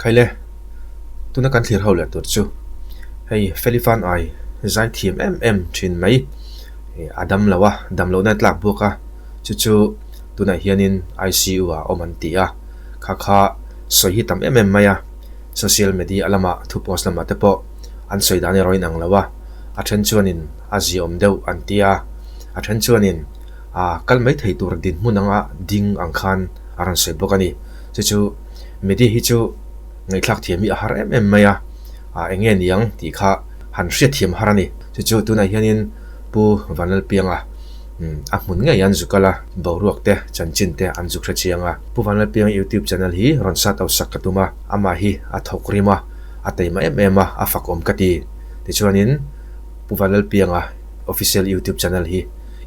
Khaile, tuna kan thlir ho leh tur chu hei Felifan ai zai thiam em em thin mai a dam lo a, dam lohna tlak bawk a, chu chu tunah hianin ICU ah awm an ti a, kha kha sawi hi tam em em mai a, social media lamah thu post lamah te pawh an sawi dan erawh inang lo a, a then chuanin a ziaawm deuh an ti a, a then chuanin a kal mai thei tur dinhmun anga ding ang khan a rawn sawi bawk a ni, chu chu. Media hi chu ngaihthlak thiam hi a har em em mai a, ah eng nge niang tih kha han hriat thiam har a ni. Chu chu tunah hianin Pu Vanlalpianga umm a hmun ngei an zuk kal a, boruak te chanchin te an zuk hre chiang a. Pu Vanlalpianga YouTube channel hi rawn sat out sak ka tum a, amah hi a thawk rim a, a teima em em a, a fakawm ka ti. Tichuanin Pu Vanlalpianga official YouTube channel hi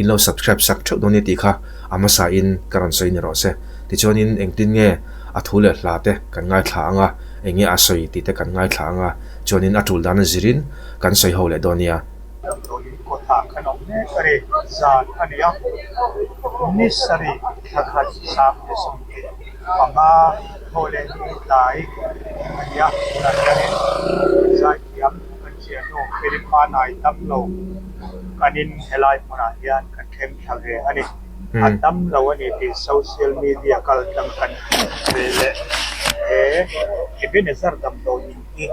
in lo subscribe sak theuh dawn nia tih kha a hmasa in ka rawn sawi ni rawh se. Tichuanin engtin nge a thu leh hla te kan ngaithla ang a, eng nge a sawi tih te kan ngaithla ang a, chuanin a tul dan a zirin kan sawi ho leh dawn nia. Damdawiin kawtah kan awm mek a ni, zan a ni a, ni sarih thla khat 25 thaw leh ni tlai a ni a, tunah hianin zaithiam kan thiannu Philip-a nai dam lo kanin helai hmunah hian kan thleng thla ve a ni. A dam lo a ni tih social media kal tlang kan hmuh ve leh he Ebenezer damdawiin hi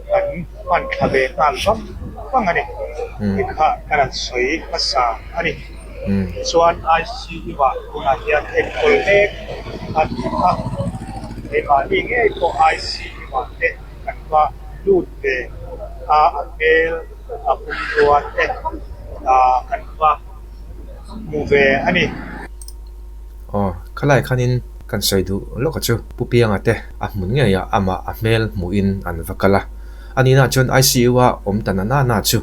kan hman thla ve nghal vang vang a ni. Tikha ka rawn sawi hmasa a ni. Chuan ICU ah tunah hian enkawl mek a ni a, keimahni ngei pawh ICU ah te kan va lut ve a, a hmel a pumrua te kan va hmu ve a ni. Aw, khalai khanin kan sawi duh lawk a chu. Pu Pianga te a hmun ngei a, amah a hmel hmuhin an va kal a. A nihna chuan ICU a awm ta na na chu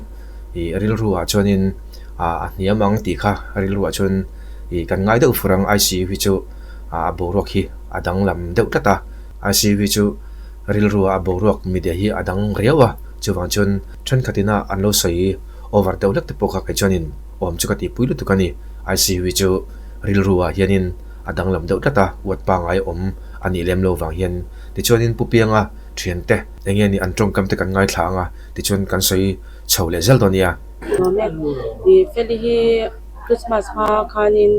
ih rilru ah chuanin a hniam ang tih kha rilru ah chuan ih kan ngai deuh fur ang ICU hi chu a boruak hi a danglam deuh tlat a. ICU hi chu rilru ah a boruak media hi a dang riau a, chuvang chuan thenkhat ina an lo sawi over deuh hlek te pawh kha kei chuanin awm chu ka tihpui lutuk a ni. ICU hi chu rilru ah hianin a danglam deuh tlat a, uat pangngai awm a nih lem lo vang hian. Tichuanin Pu Pianga thiante eng nge ni an tawngkam te kan ngaithla ang a, tichuan kan sawi chho leh zel dawn nia. Nuam e. Ih Feli hi Christmas hma khanin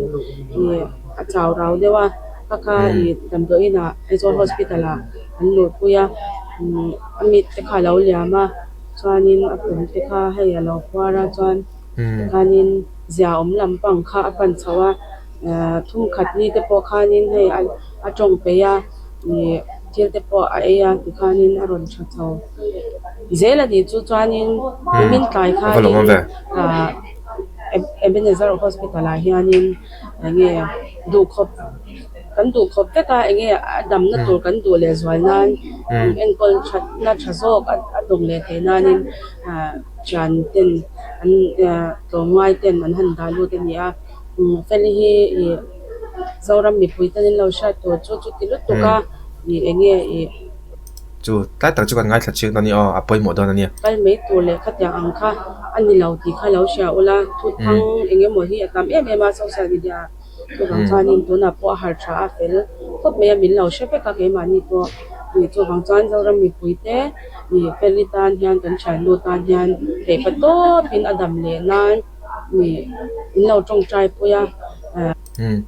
ih a chau rau deuh a, ka kha ih damdawiin ah Aizawl Hospital ah an luhpui a, umm a mit te kha a lo liam a. Chuanin a pum te kha hei a lo khuar a chuan tikhanin zia awm lampang kha a pan chho a ahh thum khat ni te pawh khanin hei a tawng peih a ih thil te pawh a ei a tikhanin a rawn tha chho zel a nih chu chuanin nimin tlai khanin ahh Ebenezer hospital ah hianin eng nge duhkhawp. Kan duh khawp vek a, enge a damna tur kan duh leh zual nan enkawl thatna tha zawk a dawng leh theih nanin ah thian ten an tlawmngai ten an han dah lut a ni a, Feli hi ih Zoram mipui ten an lo hriat tur chu chuti lutuk a ih enge ih. Chu tlai tak chu kan ngaithla chiang dawn a ni aw, a pawimawh dawn a nia. Kal mai tur leh khatiang ang kha a ni lo tih kha lo hria ula, thuthang eng emaw hi a tam em em a social media ah. Chuvang chuanin tunah pawh a harh tha a fel khawp mai a, min lo hre vek a keimahni pawh ih chuvang chuan Zoram mipui te ih Feli tan hian kan thiannu tan hian theihpa tawpin a dam leh nan ih in lo tawngtai pui a. Umm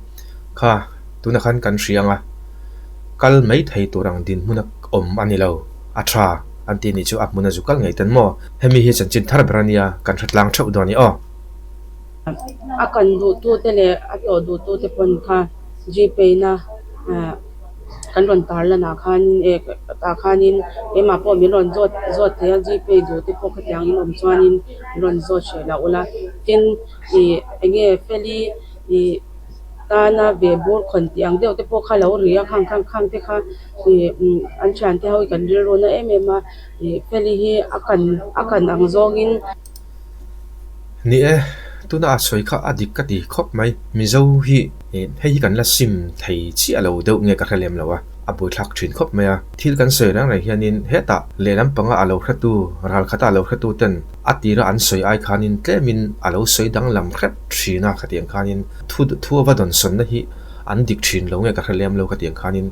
kha tunah khan kan hria ang a, kal mai thei tur ang dinhmun a awm a ni lo, a tha an tih nih chu a hmun a zu kal ngei ten maw? Hemi hi chanchin thar ber a nia, kan hre tlang theuh dawn i aw. A kan duhtute leh a tlawh duhtute pawn kha Gpay na kan rawn tar lan ah khanin eh tah khanin keimah pawh min rawn zawt zawt thei a Gpay duh te pawh khatiang in awm chuanin min rawn zawt hreh loh ula tin ih eng nge Feli ih tana ve bur khawn tih ang deuh te pawh kha lo ri a khang khang khang te kha ih an thiante ho hi kan rilru na em em a ih Feli hi a kan a kan ang zawngin. Ni e, tuna a sawi kha a dik ka ti khawp mai. Mizo hi hei hi kan la sim thei chiah lo deuh nge ka hre lem lo a, a buaithlak thin khawp mai a. Thil kan sawi reng reng hianin hetah lehlam panga a lo hretu, ral khata a lo hretu ten a tira an sawi ai khanin tlemin a lo sawi danglam hrep thin a khatiang khanin thu thu a va dawnsawnna hi an dik thin lo nge ka hre lem lo khatiang khanin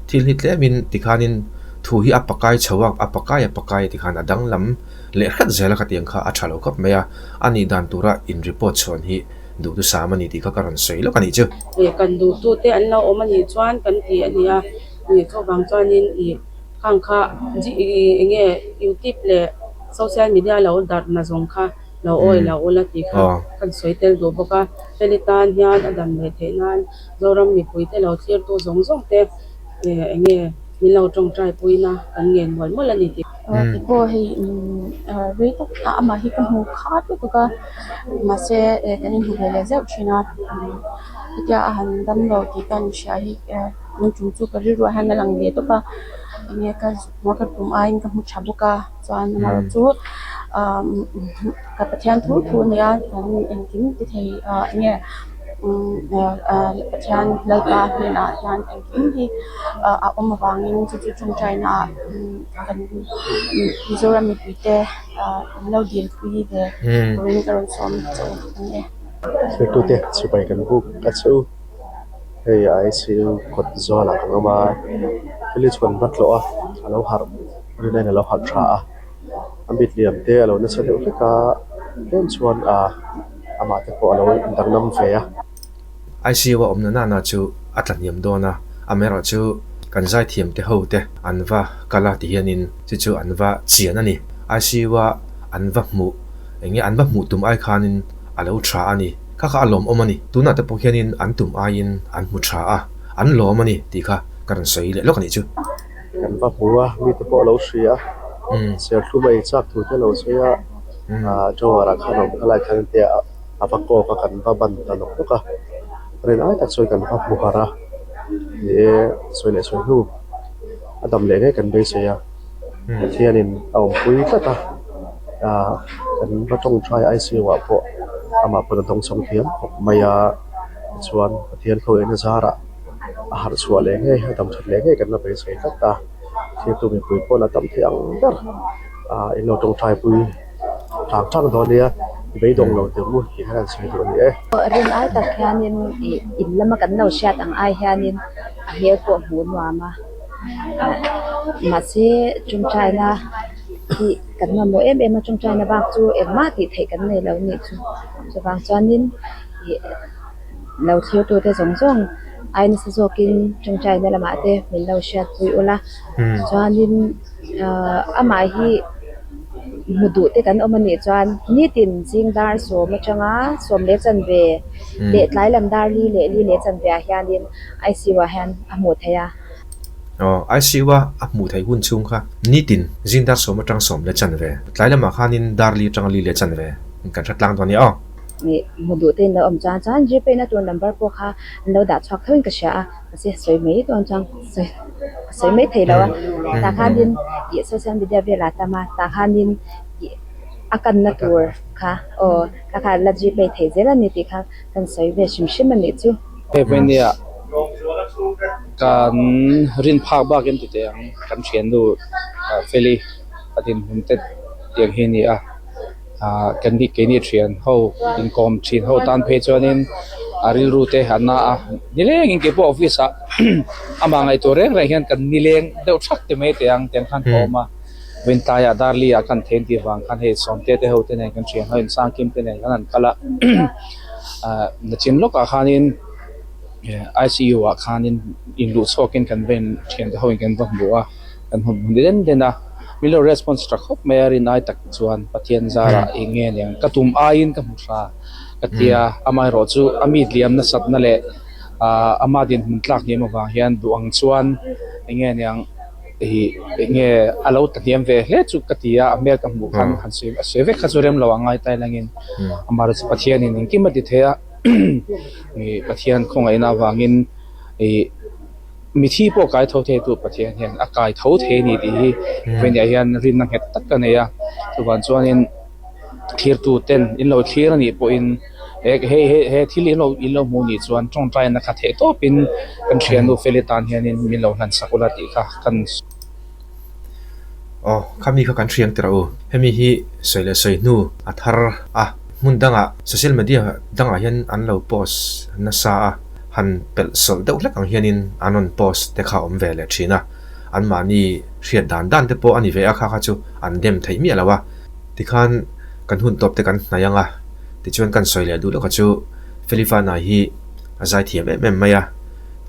thil hi tlemin tikhanin. Thu hi a pakai chho a, a pakai a pakai tikhan a danglam leh hret zel a khatiang kha a tha lo khawp mai a, a nih dan tura in report chhuan hi duhthusam a ni tih kha ka rawn sawi lawk a nih chu. Ih kan duhtute an lo awm a nih chuan kan ti a nia, ih chuvang chuanin ih khang kha eng nge youtube leh social media lo darhna zawng kha lo awi lo ula tih kha kan sawi tel duh bawk a, heli tan hian a dam leh theih nan Zoram mipuite lo thlirtu zawng zawng te eng nge min lo tawngtai puina kan ngen mual mual a ni tih. Kei pawh hei rei tak amah hi ka hmu khat lutuk a, mahse kan inhmu ve leh zeuh thin a, hetia a han dam lo tih ka han hria hi tun tum chu ka rilru ah hian a lang ve tawp a, eng nge ka hmuh ka tum aiin ka hmu tha bawk a, chuan amaherawhchu chu ka Pathian thu thu a nia kan engkim ti thei eng nge. Pathian Lalpa hnenah hian engkim hi a awm avangin chu chu tawngtaina ah kan Mizoram mipuite an lo dilpui ve turin ka rawn sawm che u a ni e. Thirtute chhipai kan buk a che u. Hei ICU kawt zawlah kan awm a, Feli chuan va tlawh a, a lo harh rinaiin a lo harh tha a, a mit liam te a lo nasa deuh hlek a, tlem chuan ah. amah te pawh a lo danglam ve a. ICU a awmna nana chu a tla hniam dawn a, amaherawhchu kan zaithiam te ho te an va kal a ti hianin chu chu an va chian a ni. ICU a an va hmuh eng nge an va hmuh tum ai khanin a lo tha a ni. Kha kha a lawmawm a ni. Tunah te pawh hianin an tum aiin an hmu tha a, an lawm a ni tih kha ka rawn sawi leh lawk a nih chu. Kan va hmu a, mite pawh a lo hria a, serthlum a eichak thu te a lo sawi a. Drawer ah khan a awm kha lai khan te a va kawk a kan va ban ta nawk nawk a rin ai tak chuan kan va hmu harh a ni e sawi leh sawi hnu a dam leh ngei kan beisei a Pathianin a awmpui tlat a ah kan va tawngtai ICU ah pawh amah pawn a dawngsawng thiam khawp mai a tichuan Pathian khawiahna zarah a harh chhuah leh ngei a dam that leh ngei kan la beisei tlat a thirtu mipui pawn a tam thei ang ber. Ah in lo tawngtai pui tang tang dawn nia beidawng lo teh u tih khan an sawi duh a ni e. Rin ai tak hianin ih in lama kan lo hriat ang ai hianin a hmel pawh hmuh nuam a, mahse tawngtaina hi kan mamawh em em a, tawngtaina bak chu engmah tih theih kan nei lo nih chu. Chuvang chuanin ih lo thlir tute zawng zawng ai nasa zawkin tawngtaina lamah te min lo hriatpui ula chuanin. Amah hi hmu duh te kan awm a nih chuan nitin zing dar sawm atanga sawm leh chanve leh tlai lam dar li leh li leh chanve ah hianin ICU ah hian a hmuh theih a. Aw, ICU a a hmuh theih hun chhung kha nitin zing dar sawm atang sawm leh chanve tlai lamah khanin dar li atanga li leh chanve kan hre tlang dawn a nia aw. Hmu duh te in lo awm chuan chuan Gpay na tur number pawh kha an lo dah chhuak tho in ka hria a. Mahse sawi mai dawn chuan sawi ka sawi mai thei lo a, tah khanin ih social media velah tam a, tah khanin ih a kanna tur kha aw kha kha la gpay thei zel a ni tih kha kan sawi ve hrim hrim a nih chu. Hei Vainia kan rin phak bakin ti teh ang kan thiannu Feli a dinhmun te tiang hi a ni a. Ahh kan ni keini thian ho inkawm thin ho tan phei chuanin a rilru te an na a nilengin kei pawh office ah amah ngaihtuah reng reng hian kan nileng deuh thak ti mai teh ang tiang khan ka awm a Wintlai ah Darli ah kan then tih vang khan hei Sawmte te ho te nen kan thian ho Insangkim te nen khan an kal a ahh nachin lawkah khanin I_C_U ah khanin inluh chhuakin kan va in thian te ho in kan va hmu a. Kan hmu hmu den den a, min lo response tha khawp mai a rin ai tak chuan Pathian zarah eng nge niang ka tum aiin ka hmu hra ka tia amaherawh chu a mi tliam nasatna leh ah ama dinhmun tlak hniam avang hian duh ang chuan eng nge niang ih eng nge a lo ta hniam ve hle chu ka ti a, a hmel ka hmuh khan han sawi a sawi vek kha chu rem lo ang ngai tai langin amaherawh chu Pathianin engkim a ti thei a ih Pathian khawngaihna avangin ih. Mithi pawh kai tho thei tu Pathian hian a kai tho thei a ni tih hi Venia hian rinna nghet tak a nei a. Chuvang chuanin thirtu ten in lo thlir a nih pawhin he he he thil in lo in lo hmuh nih chuan tawngtaina kha theih tawpin kan thiannu Feli tan hianin min lo hlan sak ula tih kha kan Aw, khami kha kan hriang tirh u. Hemi hi sawi leh sawi hnu a thar a, hmun dangah social media dangah hian an lo post nasa a. Han pelh sawlh deuh hlek ang hianin an rawn post te kha awm ve leh thin a. Anmahni hriat dan dan te pawh a ni ve a, kha kha chu an dem theih miah lo a. Tikhan kan hun tawp te kan hnaih ang a, tichuan kan sawi leh duh lawk a chu Felifana hi a zaithiam em em mai a,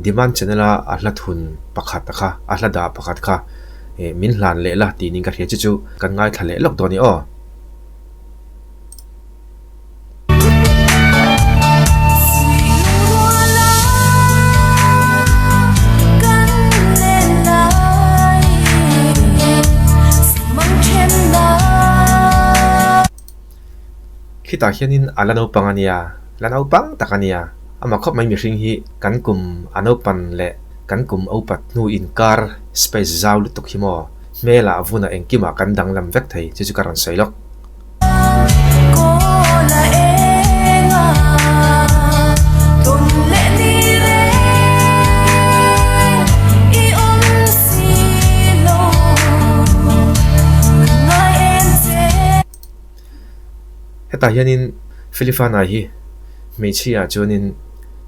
Demand channel a a hla thun pakhat a kha, a hla dah pakhat kha min hlan leh la tih nin ka hria chu chu kan ngaithla leh lawk dawn i aw. Khitah hianin a la naupang a nia, la naupang tak a nia. Amah khawp mai mihring hi kan kum a naupan leh kan kum upat hnu inkar space zau lutuk hi maw hmelah vunah engkimah kan danglam vek thei chu chu ka rawn sawi lawk. Hetah hianin Filifana hi hmeichhia chuanin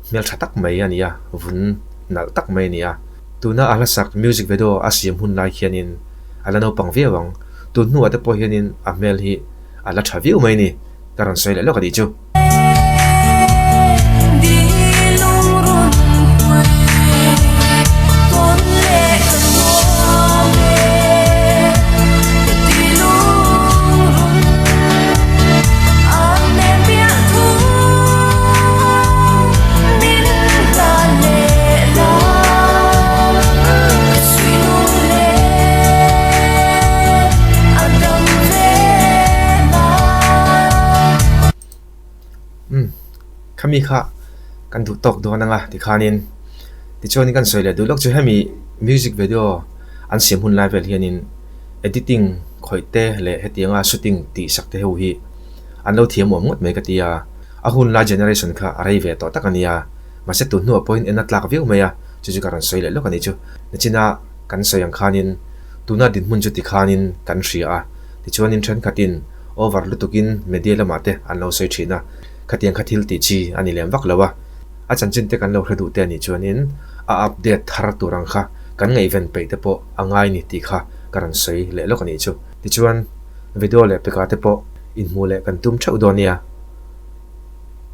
hmeltha tak mai a ni a, vun nalh tak mai a ni a. Tuna a hlasak music video a siam hun lai khianin a la naupang viau ang. Tun hnuah te pawh hianin a hmel hi a la tha viau mai ni, ka rawn sawi leh lawk a nih chu. Umm khami kha kan duh tawk dawn anga tikhanin tichuanin kan sawi leh duh lawk chu hemi music video an siam hun lai vel hianin editing khawih te leh hetianga shooting tih sak te ho hi an lo thiam awm ngawt mai ka ti a, a hun lai generation kha a rei ve tawh tak a nia. Mahse tun hnuah pawhin en a tlak viau mai a, chu chu ka rawn sawi leh lawk a nih chu. Nichina kan sawi ang khanin tuna dinhmun chu tikhanin kan hria a, tichuanin thenkhatin over lutukin media lamah te an lo sawi thin a, khatiang kha thil tih chi a ni lem vak lo a. A chanchin te kan lo hre duh te a nih chuanin a update thar tur ang kha kan ngaihven peih te pawh a ngai ni tih kha ka rawn sawi leh lawk a nih chu. Tichuan video leh peka te pawh inhmuh leh kan tum theuh dawn nia.